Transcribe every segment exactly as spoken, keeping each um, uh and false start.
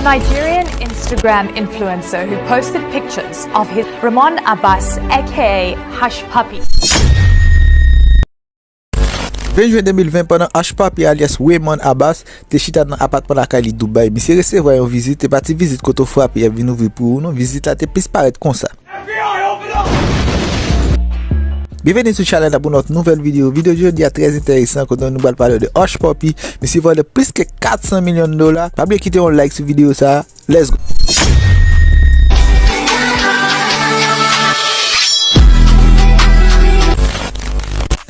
Nigerian Instagram influencer who posted pictures of his Ramon Abbas, aka Hush Puppy. Ven jen de mil ven, pandan Hush Puppy alyas Wemon Abbas te chita nan apatman lakay li Dubai, misye resevwa yon vizit. E pa ti vizit kote w frape y ap vin ouvri pou ou non, vizit la te plis parèt konsa. Byenveni sou chanèl la pou yon nouvèl videyo. Videyo jodi a trè enteresan kote nou pral pale de Hush Puppy. Misye vòlè plis ke kat san milyon dola. Pa bliye kite yon like sou videyo sa. Let's go.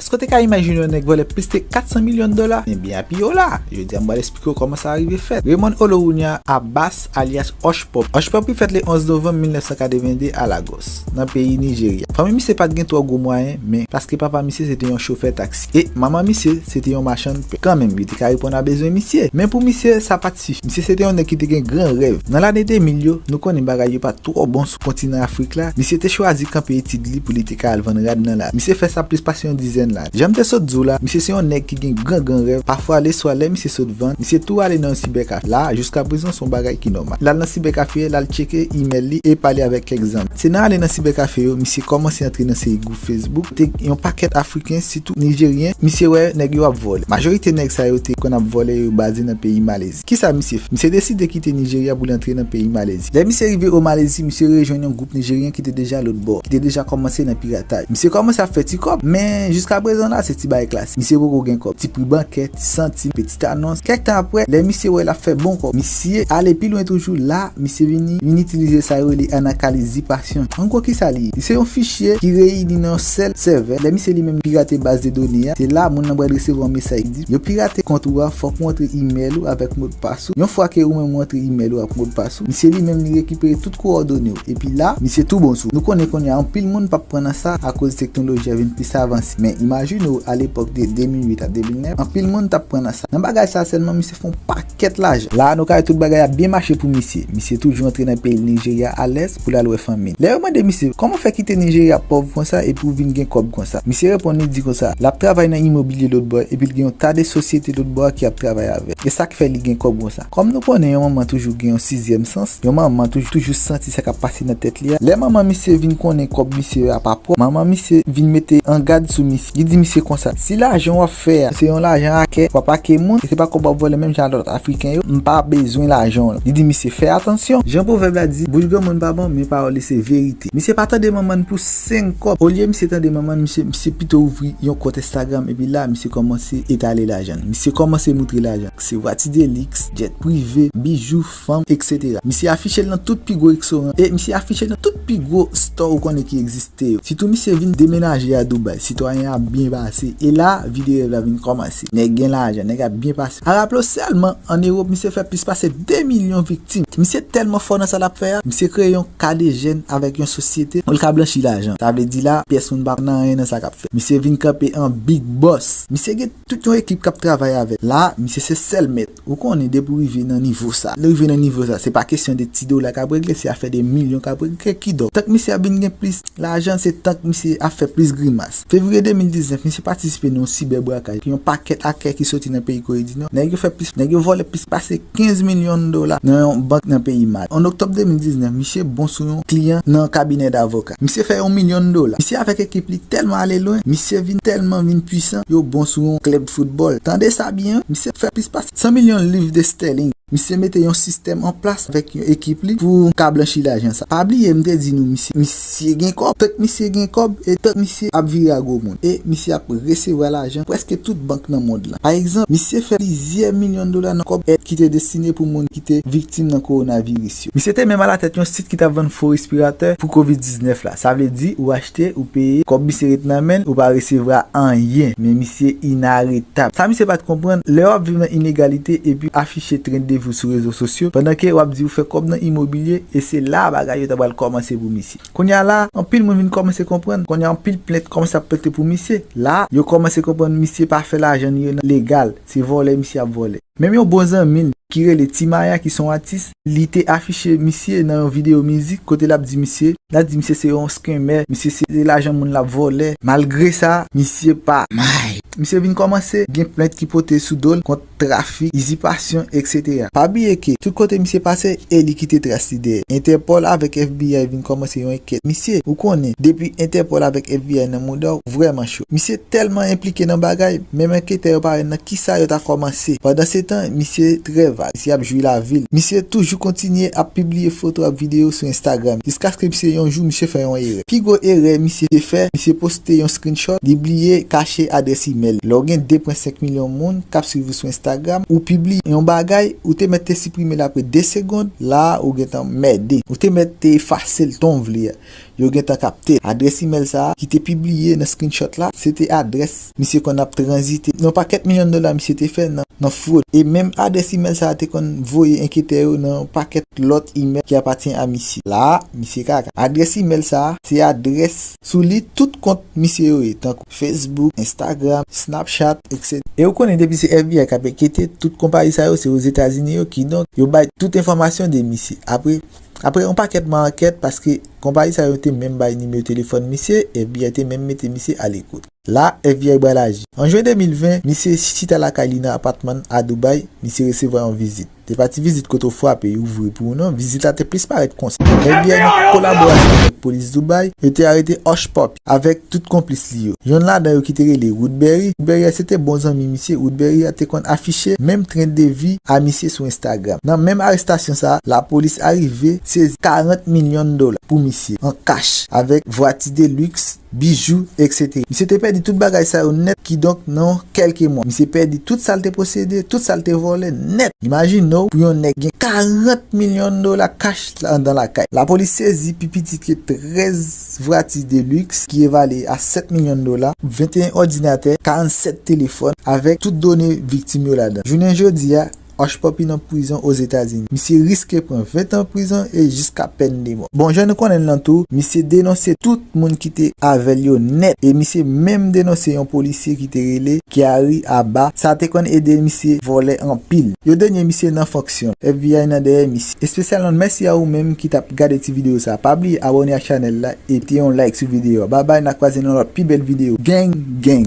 Èske w te ka imajine yon nèg vòlè plis ke kat san milyon dola? Ebyen, apiye w la. Jodi a, m pral eksplike w kòman sa rive fèt. Raymond Olorunya Abbas, alyas Hush Puppy. Hush Puppy fèt le onz novanm mil nèf san katreven de a Lagos, nan peyi Nijerya. Fanmi misye pa t gen twò gwo mwayen, men paske papa misye se te yon chofè taksi e manman misye se te yon machann pè. Kanmenm, yo te ka reponn a bezwen misye. Men pou misye, sa pa t sifi. Misye se te yon nèg ki te gen gran rèv. Nan lane de mil yo, nou konnen bagay yo pa t twò bon sou kontinan Afrik la. Misye te chwazi kanpe etid li pou li te ka al vann rad nan lari. Misye fè sa plis pase yon dizèn lane. Jan m te sot di w la, misye se yon nèg ki gen gran gran rèv. Pafwa, leswa, lè misye sot vann, misye tou ale nan yon sibèkafe. La, jiskaprezan, se yon bagay ki nòmal. L al nan sibèkafe, l al tcheke imèl li e pale avèk kèk zanmi. Se nan ale nan sibèkafe yo, misye kòmanse antre nan seri gwoup Facebook. Te yon pakèt Afriken, sitou Nijeryen, misye wè nèg yo ap vòlè. Majorite nèg sa yo te konn ap vòlè yo baze nan peyi Malezi. Kisa misye fè? Misye deside kite Nijerya pou l antre nan peyi Malezi. Lè misye rive o Malezi, misye rejwenn yon gwoup Nijeryen ki te deja lòt bò, ki te deja kòmanse nan pirataj. Misye kòmanse ap fè ti kòb, men jiskaprezan la, se ti bagay klasik. Misye poko gen kòb. Ti pri bankè, ti santim, ti anons. Kèk tan apre, lè misye wè l ap fè bon kòb, misye ale pi lwen toujou. La, misye vini, vin itilize sa yo rele anakalizipasyon. An gwo, kisa li ye? Li se yon fichye ki reyini nan yon sèl sèvè. Lè misye li menm pirate baz de done a, se la moun nan pral resevwa yon mesaj ki di, yo pirate kont ou a, fòk ou antre imèl ou avèk modpas ou. Yon fwa ke ou menm ou antre imèl ou ak modpas ou, misye li menm li rekipere tout kowòdone w. Epi la, misye tou bon sou ou. Nou konnen kounye a anpil moun p ap pran nan sa akoz teknoloji a vin plis avanse. Men imajine w alepòk de de mil uit a de mil nèf, anpil moun t ap pran nan sa. Nan bagay sa sèlman, misye fè yon pakèt lajan. La a, nou ka wè tout bagay ap byen mache pou misye. Misye toujou antre nan peyi l Nijerya alèz pou l al wè fanmi l. Lè yo mande misye, kòman w fè kite Nijerya pòv konsa epi w vin gen kòb konsa? Misye reponn, li di konsa, l ap travay nan imobilye lòt bò epi l gen yon ta de sosyete lòt bò a ki ap travay avè l. E sa k fè li gen kòb konsa. Kòm nou konnen yon manman toujou gen yon sizyèm sans, yon manman toujou, toujou santi sa k ap pase nan tèt li a. Lè manman misye vin konnen kòb misye a pa pwòp, manman misye vin mete an gad sou misye. Li di misye konsa, si lajan w ap fè a se yon lajan a kè, w ap ake moun, e se pa kòb w ap vòlè menm jan a lòt Afriken yo, m pa bezwen lajan w lan. Li di misye, fè atansyon. Jan pwovèb la di, bouch granmoun pa bon, men pawòl li se verite. Misye pa tande manman l pou senk kòb. Olye misye tande manman l, misye, misye pito ouvri yon kont Instagram, epi la, misye kòmanse etale lajan l. Misye kòmanse moutre lajan l. Se vwati de liks, djèt prive, bijou, fanm, etsetera. Misye afiche l nan tout pi gwo restoran e misye afiche l nan tout pi gwo store ou konnen ki egziste yo. Sitou misye vin demenaje a Dubai, sitwayen an ap byen pase. E la, vi de rèv la vin kòmanse. Nèg gen lajan, nèg ap byen pase. A raple w sèlman, ann Ewòp, misye fè plis pase de milyon viktim. Misye tèlman fò nan sa l ap fè a, misye kreye yon ka de jèn avèk yon sosyete pou l ka blanchi lajan. Sa vle di la, pyès moun pa nan anyen nan sa k ap fèt. Misye vin kanpe an big boss. Misye gen tout yon ekip k ap travay avè l. La, misye se sèl mèt. Ou konnen depi w rive nan nivo sa. Lè w rive nan nivo sa, se pa kesyon de ti dola k ap regle, se afè de milyon k ap regle. Kidonk, tank misye ap vin gen plis lajan, se tank misye ap fè plis grimas. Fevriye de mil diznèf, misye patisipe nan yon sibè brakaj. Yon pakèt akè ki soti nan peyi Kore di Nò. Nèg yo fè plis, nèg yo vòlè plis pase kenz milyon dola nan yon bank nan peyi Mali. An oktòb de mil diznèf, misye bon sou yon kliyan nan kabinè davoka. Misye fè yon milyon dola. Misye avèk ekip li tèlman ale lwen, misye vin tèlman vin pwisan, yo bon sou yon klèb foutbòl. Tande sa byen, misye fè plis pase san milyon liv de stèling. Misye mete yon sistèm an plas avèk yon ekip li pou ka blanchi lajan sa. Pa bliye, m te di nou misye, misye gen kòb. Tank misye gen kòb e tank misye ap vire a gwo moun. E misye ap resevwa lajan prèske tout bank nan mond lan. Pa egzanp, misye fè plizyè milyon dola nan kòb èd ki te destine pou moun ki te viktim nan kowonaviris yo. Misye te menm alatèt yon sit ki t ap vann fo respiratè pou kovid diznèf la. Sa vle di, ou achte, ou peye, kòb misye ret nan men l, ou pa resevwa anyen. Men misye inaretab. Sa misye pa t konprann, lè w ap viv nan inegalite epi afiche trente de vues sou rezo sosyo, pandan ke w ap di ou fè kòb nan imobilye, e se la bagay yo ta pral kòmanse pou misye. Kounye a la, anpil moun vin kòmanse konprann. Kounye a anpil plent kòmanse ap plete pou misye. La, yo kòmanse konprann misye pa fè lajan li yo nan legal. Se vòlè misye ap vòlè. Menm yon bon zanmi l ki rele Timaya, ki se yon atis, li te afiche misye nan yon videyo mizik kote l ap di misye, l ap di misye se yon scammer, misye se lajan moun l ap vòlè. Malgre sa, misye pa may. Misye vin kòmanse gen plent ki pote sou do l kont trafik, izipasyon, etsetera. Pa bliye ke tout kote misye pase, e li kite tras li dèyè. Entèpòl avèk F B I vin kòmanse yon ankèt. Misye, ou konnen, depi Entèpòl avèk F B I nan mouda w, vrèman cho. Misye tèlman enplike nan bagay, menm anketè yo pa wè nan kisa yo ta kòmanse. Pandan se tan, misye trè vag, misye ap jwi lavi l. Misye toujou kontinye ap pibliye foto ak videyo sou Instagram, jiskaske misye yon jou misye fè yon erè. Pi gwo erè misye te fè, misye poste yon screenshot, li bliye kache adrès imèl. Lè w gen de pwen senk milyon moun k ap swiv ou sou Instagram, ou pibliye yon bagay, ou te mèt te siprime l apre de segonn, la a ou gentan mède. Ou te mèt te efase l tan w vle a. Yo gentan kapte l. Adrès imèl sa a ki te pibliye nan screenshot la, se te adrès misye konn ap tranzite. Yon pakèt milyon dola misye te fè nan, nan fwod. E menm adrès imèl sa a te konn voye anketè yo nan yon pakèt lòt imèl ki apatyen a misye. La a, misye kaka. Adrès imèl sa a, se adrès sou li tout kont misye yo ye, tankou Facebook, Instagram, Snapchat, etsetera. E ou konnen depi se F B I k ap ankete, tout konpayi sa yo se Ozetazini yo, kidonk yo bay tout enfòmasyon de misye. Apre, apre yon pakèt mwa ankèt, paske konpayi sa yo te menm bay nimewo telefòn misye, F B I te menm mete misye alekout. La, F B I bral aji. An jen de mil ven, misye chita lakay li nan apatman a Dubai, misye resevwa yon vizit. Se pa ti vizit kote w frape, y ouvri pou ou non, vizit la te plis parèt konsa. F B I nan kolaborasyon avèk polis Dubai, yo te arete Hushpuppi avèk tout konplis li yo. Yonn ladan yo ki te rele Woodberry. Woodberry a se te bon zanmi misye. Woodberry a te konn afiche menm tren de vi a misye sou Instagram. Nan menm arestasyon sa a, lapolis arive sezi karant milyon dola pou misye an kach, avèk vwati de liks, bijou, etsetera. Misye te pèdi tout bagay sa yo nèt, kidonk nan kèlke mwa, misye pèdi tout sa l te posede, tout sa l te vòlè nèt. Imajine w, pou yon nèg gen karant milyon dola kach anndan lakay. Lapolis sezi pi piti ke trèz vwati de liks ki evalye a sèt milyon dola, venteyen òdinatè, karannsèt telefòn, avèk tout done viktim yo ladan. Jounen jodi a, Hushpuppi nan prizon Ozetazini. Misye riske pran ven tan prizon e jiska pèn de mò. Bon, jan nou konnen l lan tou, misye denonse tout moun ki te avè l yo nèt. E misye menm denonse yon polisye ki te rele Kiari Aba. Sa te konn ede misye vòlè anpil. Yo denye misye nan fonksyon. F B I nan dèyè misye. Espesyalman, mèsi a ou menm ki t ap gade ti videyo sa. Pa bliye abòne ak chanèl la e kite yon like sou videyo a. Babay, n a kwaze nan lòt pi bèl videyo. Gang, gang!